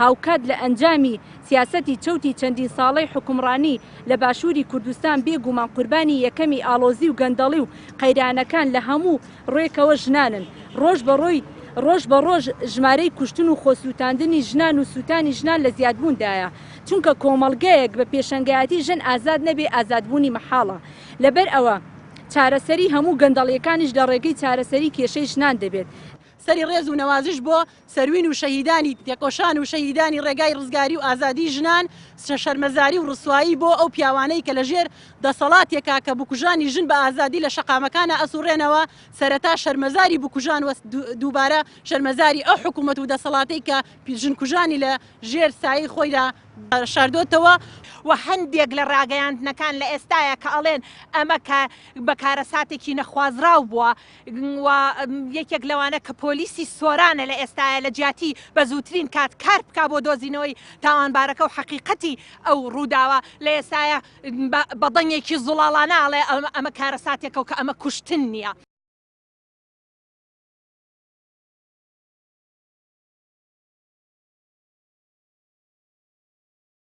هاوکات لە ئەنجامی سیاسەتی چەوتی چەندین ساڵەی حوکمڕانی لە باشووری کوردستان بێ گومان قوربانی یەکەمی ئاڵۆزی و گەندەڵی و قەیرانەکان لە هەموو ڕوێکەوە ژنانن. ڕۆژ بە ڕۆی ڕۆژ بە ڕۆژ ژمارەی کوشتن و خۆسووتاندنی ژنان و سووتانی ژنان لە زیادبووندایە. چونکە کۆمەڵگەیەک بە پێشەنگایەتی ژن ئازاد نەبێ ئازادبوونی مەحاڵە. لەبەر ئەوە چارەسەری هەموو گەندەڵیەکانیش لە ڕێگەی چارەسەری کێشەی ژنان دەبێت. سەری ڕێز و نەوازش بۆ سەروین و شەهیدانی تێکۆشان و شەهیدانی ڕێگای ڕزگاری و ئازادی ژنان، شەرمەزاری و ڕسوایی بۆ ئەو پیاوانەی کە لە ژێر دەسەڵاتێکا کە بکوژانی ژن بە ئازادی لە شەقامەکانا ئەسوڕێنەوە، سەرەتا شەرمەزاری بکوژان و دووبارە شەرمەزاری ئەو حکوومەت و دەسەڵاتەی کە ژنکوژانی لە ژێر سایەی خۆیدا شاردۆتەوە. و هەندێک لە ڕاگەیاندنەکان لە ئێستایا کە ئەڵێن ئەمە کە بە کارەساتێکی نەخوازراو بووە و یەکێک لەوانە کە پۆلیسی سۆرانە لە ئێستایا لە جیاتی بە زووترین کات کار بکا بۆ دۆزینەوەی تاوانبارەکە و حەقیقەتی ئەو ڕووداوە لە ئێستایا بە دەنگێکی زوڵاڵانە ئەڵێ ئەمە کارەساتێکە و کە ئەمە کوشتن نییە.